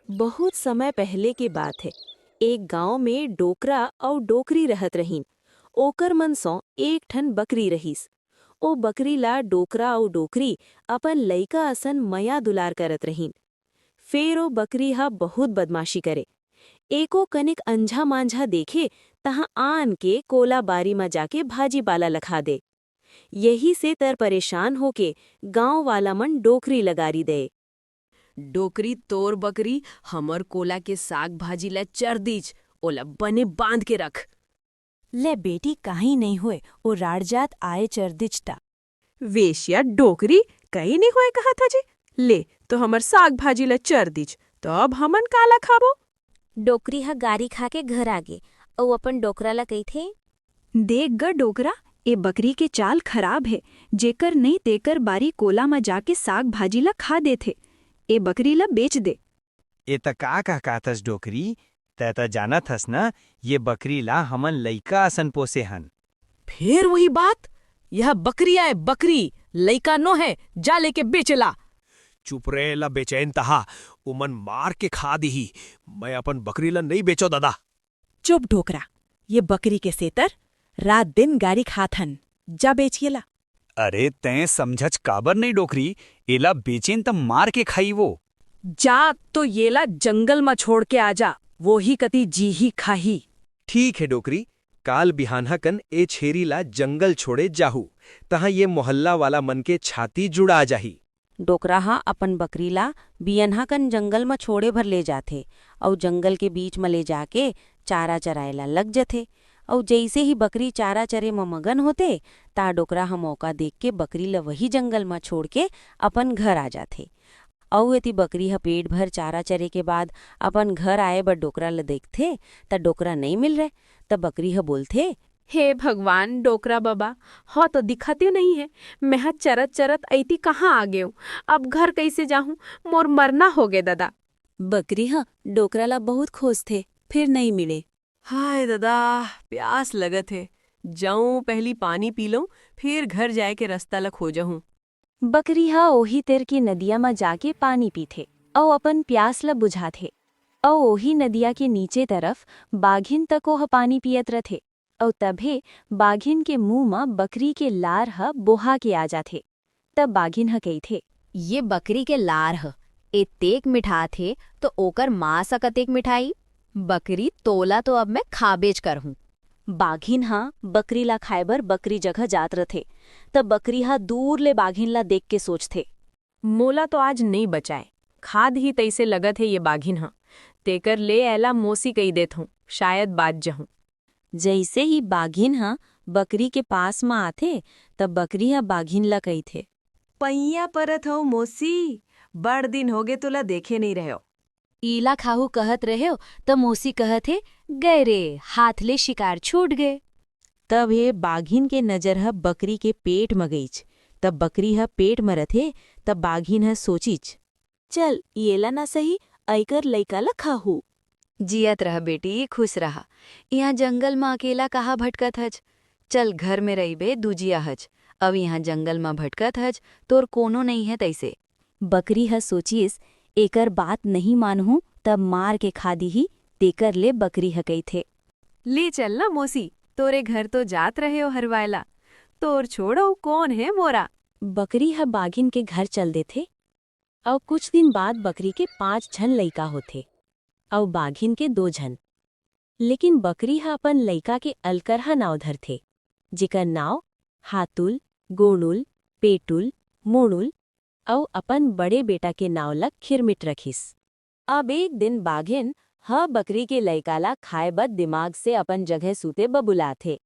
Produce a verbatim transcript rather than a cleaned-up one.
बहुत समय पहले के बात हे। एक गांव में डोकरा अउ डोकरी रहत रहिन। ओकर मन सौं एक ठन बकरी रहिस। ओ बकरी ला डोकरा अउ डोकरी अपन लइका असन मया दुलार करत रहिन। फेर ओ बकरी ह बहुत बदमाशी करे। एको कनिक अंझा-मांझा देखे, तहाँ आन के कोला बारी म जाके भाजी-पाला ल खा दे। यही से तर परेशान होके गांव वाला मन डोकरी ल गारी दे। "डोकरी तोर बकरी हमर कोला के साग-भाजी ल चर दीच, ओला बने बांध के रख।" "ले बेटी, काहीं नइ होय, ओ राड़जात आए चर दीच ता।" "वेश्या डोकरी, कहीं नइ होय कहत ह जी, ले तो हमर साग-भाजी ल चर दीच, तो अब हमन काला खाबो?" डोकरी ह गारी खा के घर आगे, अउ अपन डोकरा ल कहिथे, "देख ग डोकरा, ए बकरी के चाल खराब हे, जेकर नइ तेकर बारी कोला म जाके साग-भाजी ल खा देथे। ए बकरी ल बेच दे।" "ए त का कहकाथस डोकरी? तै त जानत हस न, ये बकरी ला हमन लइका असन पोसे हन।" "फेर वही बात, यह बकरी आय बकरी, लइका नो हे, जा लेके बेच ला।" "चुप रे, ला बेचैन तहा, उमन मार के खा दिही, मैं अपन बकरी ला नइ बेचो ददा।" "चुप डोकरा, ये बकरी के सेतर रात दिन गारी खात हन, जा बेच ये ला।" "अरे तैं समझच काबर नइ डोकरी, एला बेचेन त मार के खाई वो।" "जा तो येला जंगल म छोड़ के आ जा, वोही कति जीही खाही।" "ठीक हे डोकरी, काल बिहानहा कन ए छेरी ला जंगल छोड़े जाहू, तहाँ ये मोहल्ला वाला मन के छाती जुड़ा जाही।" डोकरा ह अपन बकरी ला बियनहा कन जंगल म छोड़े भर ले जाथे अउ जंगल के बीच म ले जाके चारा चराए ला लग जथे। अउ जइसे ही बकरी चारा चरे म मगन होथे, ता डोकरा ह मौका देख के बकरी ल वही जंगल म छोड़ के अपन घर आ जाथे। अउ एती बकरी ह पेट भर चारा चरे के बाद अपन घर आए बर डोकरा ल देखथे, त डोकरा नइ मिल रहे। त बकरी ह बोलथे, "हे भगवान, डोकरा बबा, हौ तो दिखत ही नहीं है। मैं ह चरत चरत अइती कहाँ आ गेव? अब घर कइसे जाहूं? मोर मरना हो गे ददा।" बकरी ह डोकरा ला बहुत खोजथे, फिर नइ मिले। "हाय ददा, प्यास लगत हे, जाऊं पहली पानी पी लऊं, फिर घर जाए के रस्ता ल खोजहूं।" बकरी ह ओही तिर के नदिया म जाके पानी पीथे अउ अपन प्यास ल बुझाथे। अउ ओही नदिया के नीचे तरफ बाघिन तक ओह पानी पियत रथे। अउ तभे बाघिन के मुंह म बकरी के लार ह बोहा के आ जाथे। तब बाघिन ह कहिथे, "ये बकरी के लार ह एतेक मिठाथे, तो ओकर मांस ह कतेक मिठाही? बकरी, तोला तो अब मैं खाबेच करहूं।" बाघिन ह बकरी ला खाए बर बकरी जगह जात रथे, त बकरी ह दूर ले बाघिन ला देख के सोचथे, "मोला तो आज नइ बचाए, खाद ही तइसे लगत हे ये बाघिन ह, तेकर ले एला मोसी कहि देथंव, शायद बाच जहूं।" जइसे ही बाघिन ह बकरी के पास म आथे, त बकरी ह बाघिन ला कहिथे, "पइयां परत हंव मोसी, बड़ दिन होगे तोला देखे नइ रहेव।" "एला खाहू कहत रहेव, त मोसी कहत हे, 'गय रे, हाथ ले शिकार छूट गय।'" तब हे बाघिन के नजर ह बकरी के पेट म गईच। तब बकरी ह पेट म रथे, तब बाघिन ह सोचिच, "चल, येला ना सही, अइकर लइका ल खाहू।" "जियत रह बेटी, खुश रह। इहां जंगल म अकेला कहा भटकत हच? चल, घर में रहिबे, दुजिया हच। अब इहां जंगल म भटकत हच, तोर कोनो नइ हे तइसे।" बकरी ह सोचिस, "एकर बात नहीं मानहूं, तब मार के खा दिही।" तेकर ले बकरी ह कहिथे, "ले चल ना मोसी, तोरे घर तो जात रहेव हरवाए ला। तोर छोड़ो कौन हे मोरा?" बकरी ह बाघिन के घर चल देथे। अउ कुछ दिन बाद बकरी के पांच झन लइका होथे, अउ बाघिन के दो झन। लेकिन बकरी ह अपन लइका के अलकरहा नाव धरथे, जेकर नाव हातुल, गोणुल, पेटुल, मोणुल अउ अपन बड़े बेटा के नाव ल खिरमिट रखिस। अब एक दिन बाघिन ह बकरी के लइका ला खाए बर दिमाग से अपन जगह सूते बर बुलाथे।